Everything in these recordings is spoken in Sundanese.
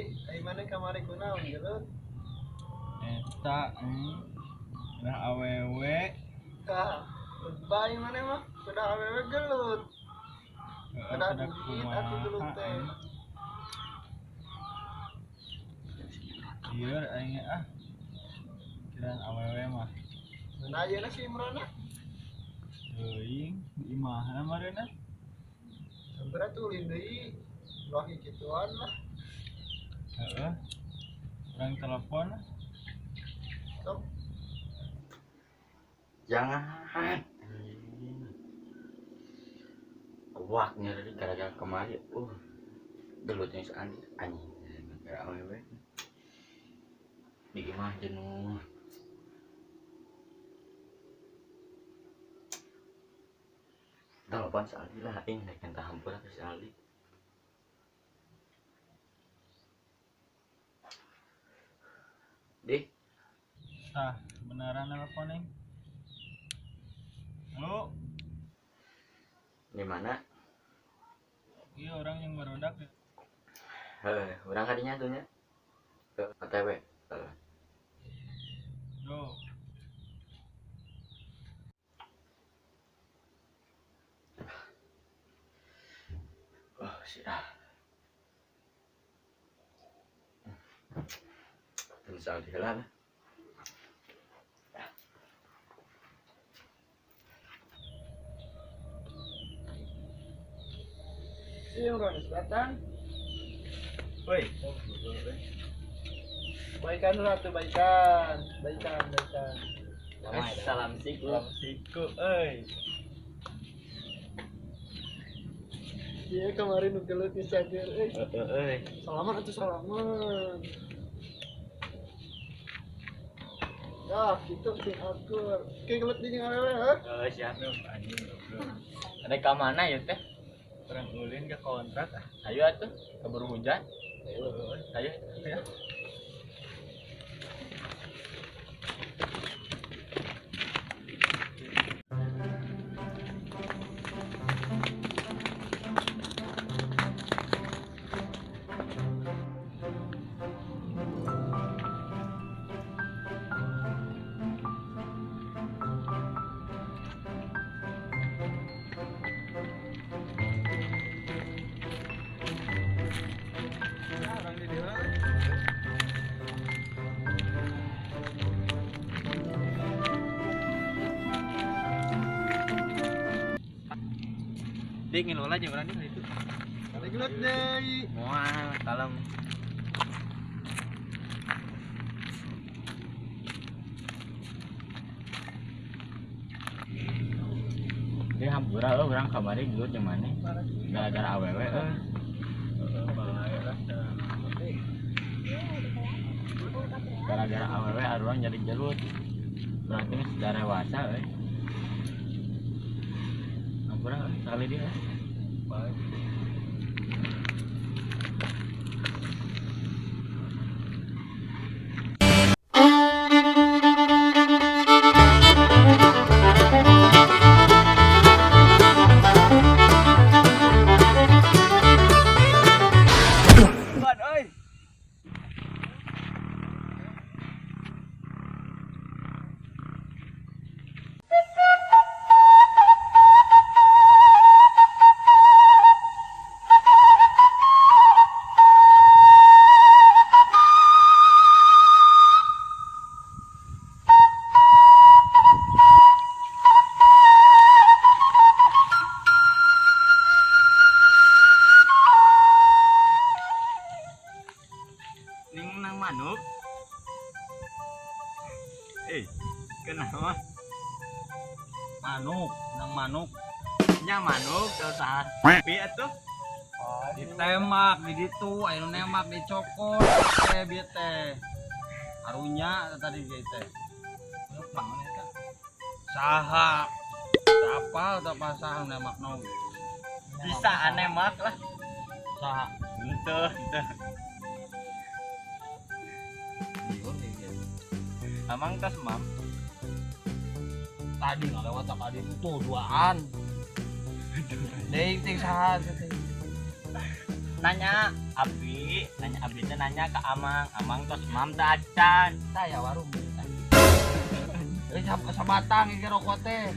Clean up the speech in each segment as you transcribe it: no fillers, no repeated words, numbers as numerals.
Di, ai mana kamari kunaon gelut? Eta udah awewe. Tah, bae mana mah udah awewe gelut. Udah duit atuh gelut teh. Ieu aing ah. Kiraan awewe mah. Nah, ayeuna si Imrona? Teuing, di imahna mareuna. Berat ulin deui. Ulah kituan lah. Heeh. Urang telepon. Sok. Jangan. Kuak nyeri gara-gara kemari. Gelutnya si Andi anjing gara-gara awewe. Di imah jenuh. Telepon si Aldi lah, aing rek minta hampura ke si Aldi. Di. Tah, beneran telepon aing. Halo. Di mana? Iya, orang yang barudak ya. Heh, urang kadinya tuh nya. Ke OTW. Heeh. Yo. Oh, sirah. Terus Aldi heula lah. Si Imron datang. Woi. Baikan lah tuh, baikan. Baikan, baikan. Salam siku. Salam siku euy. Iya kemarin nu gelut di cager euy. Heeh euy. Salaman atuh salaman. Ya, gitu sing akur. Ke gelut di jeung awewe heuh. Heeh, siap. Anjing goblok. Ada ka mana ya teh? Urang ulin ke kontrak ah. Ayo atuh, keburu hujan. Ayo. Ayo. Ya. Dik ngilola aja berani hari itu. Gelut deui. Moal, kalem. Dia hampura euy urang kamari gelut jeung maneh. Gara-gara awewe euy. Gara-gara awewe urang jadi gelut. Urang teh geus dewasa euy. Hampura sekali dia. Baik. Ning nang manuk. Kenapa? Manuk, nang manuk. Nya manuk teu salah. Pi atuh. Ditembak di ditu, aya nu nembak dicokot teh bieu teh. Karunya tadi ge teh. Pangon eta. Saha? Apal teu pasaha nembak oge. Bisa nembak lah. Saha? Henteu, henteu. Amang tas mam. Tadi ngalewat tadi itu duaan. Deui ting saha teh. Nanya api. Tadi nanya abdi teh nanya ke Amang, Amang tos mam teh acan. Tah ya warung. Eh sabatang iki rokok teh.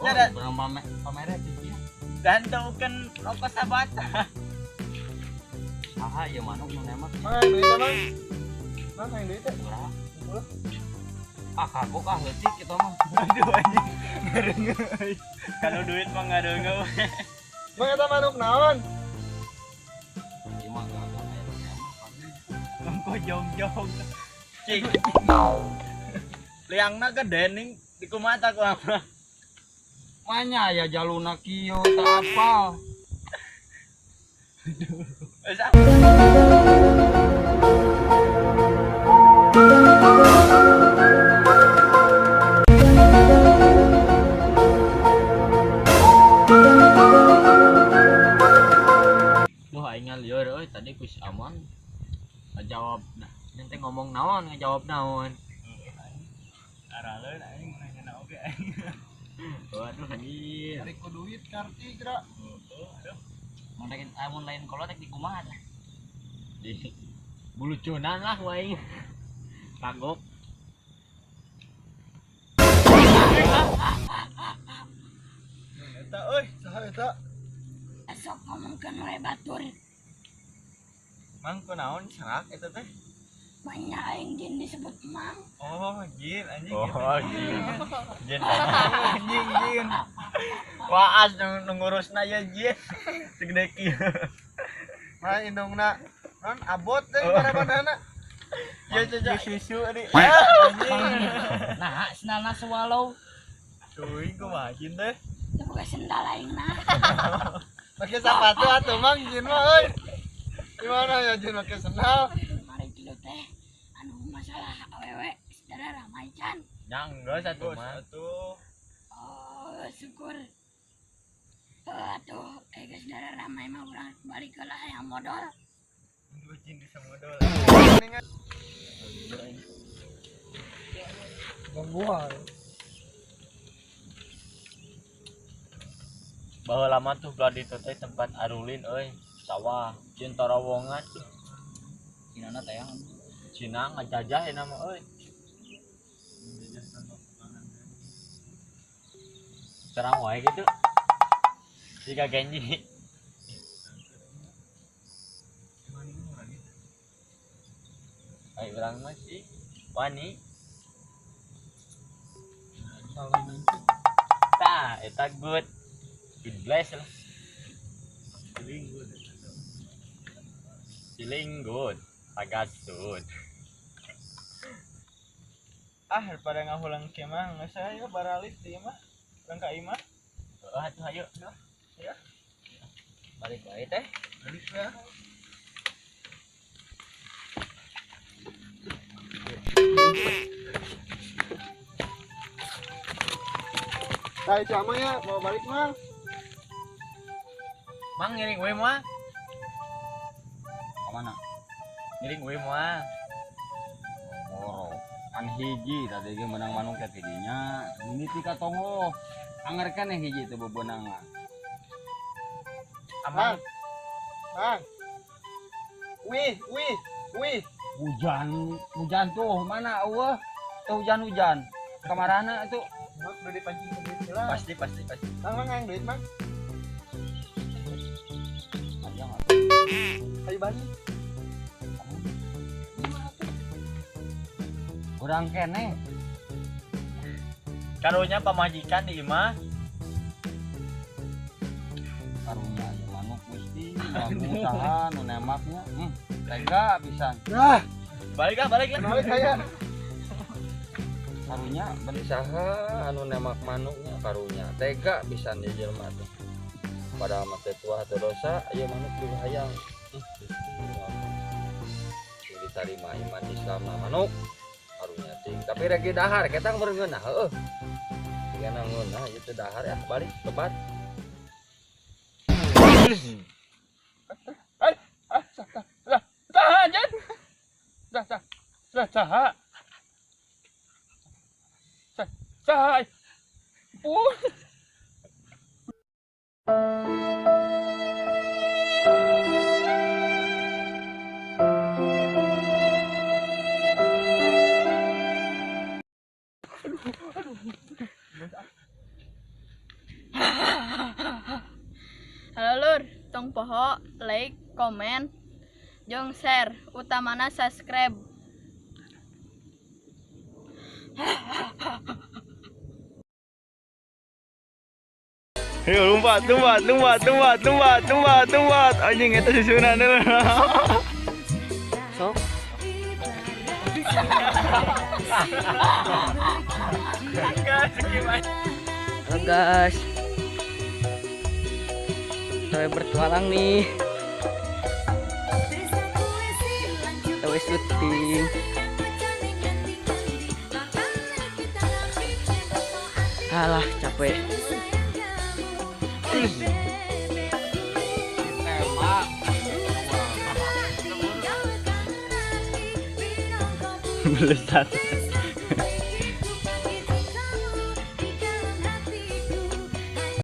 Oh, Ya, dan- barang pamere sih. Dan tuh kan rokok sabatang. Saha ieu manuk nu nembak? Mang hayang duit teh, Mang. Mang hayang duit teh. Sabaraha? 10. Ah kagok ah leutik kitu mah. Aduh anjing. Ngareungeun. Kalau duit mah ngareungeun. Mang eta manuk naon? Ieu mah gagal aya nu nembak. Mangko jong-jong. Cing. Liangna gede ning di kumaha ku apa? Manya aya jaluna kieu teu apal. Geus ah. Duh aing ngalieur euy tadi ku si Amang ngajawab nah nanti ngomong naon ngajawab naon. Araleun aing nanya na oge aing. Waduh anjir. Tarik ku duit karti kira. Mun lain amun lain kolot rek di kumaha tah? Di bulucunan lah ku aing. Kagok. Eta euy, saha eta? Sok ngomongkeun we batur. Mang kunaon serak eta teh? Banyak aing jin disebut mang. Oh, jin anjing. Oh, jin. Jin. Anjing jin. Waas nu ngurusna ya jin. Segede kieu. Mah indungna non abot deh para badana. Ya ya Susu ari. Nah, sendalna swallow. Teuing kumaha jin teh? Teu boga sendal aing nah. Pakai sepatu atuh Mang jin mah euy. Gimana ya jin pakai sendal? Mari kieu teh anu masalah awewe saudara ramai can. Nya geus atuh mah. Atuh. Oh, syukur. Atuh, geus saudara ramai mah urang balik heula hayang modal. Jin bisa modal. Gangguan. Baheula lama tuh belah ditu teh tempat arulin euy, sawah, jin tarowongan. Cinana tayang. Cina ngajajah ya nama euy. Serang wae gitu. Jika Genji. Ayo urang mah sih wani. Tah, eta good. Good bless lah. Feeling good. Tagasud. Ah, daripada ngahulang kieu mah geus ayo baralit ieu mah. Urang ka imah. Oh, atuh ayo. Ya. Balik wae teh. Balik ya. Hai, sama ya, mau balik mah. Mang ngiring we moal. Ka mana? Ngiring we moal. Boro. Kan hiji tadi ge menang manuk teh tidinya. Mimiti ka tonggoh. Anger keneh hiji teh bebenangan. Amang Mang. Wih, wih, wih. Hujan, hujan tuh mana eueuh? Teu hujan-hujan. Kamarana itu? Mang udah dipancing ke duit lah. Pasti pasti pasti. Mang, mang hayang duit, Mang. Hayang atuh. Ayo balik. Urang keneh. Karunya pamajikan di imah. Karunya ieu manuk Gusti, ganggu saha nu nembaknya. Tega pisan. Nah, Balik ah, balik lah. balik saya. Karunya beli saha anu nembak manuknya karunya. Tega pisan ieu jelema teh. Padahal mah teh tua atau dosa, ieu manuk juga hayang. Gusti, diterima iman Islam mah manuk. Karunya ting. Tapi rek dahar kita bereungeunah heueuh. Jigana ngeunah ieu teh dahar ya balik lebat. Hai, ah, sah, sah, sah. Saha, Jen? Sah, sah. Sah, saha. Sah, saha. Pun. komen, jeung share, utamana subscribe. Ayo lompat, lompat, lompat, lompat, lompat, lompat, lompat. Anjing eta susunan. Sok. Halo guys. Kita bertualang nih. Kita syuting. Alah, capek. Melesat.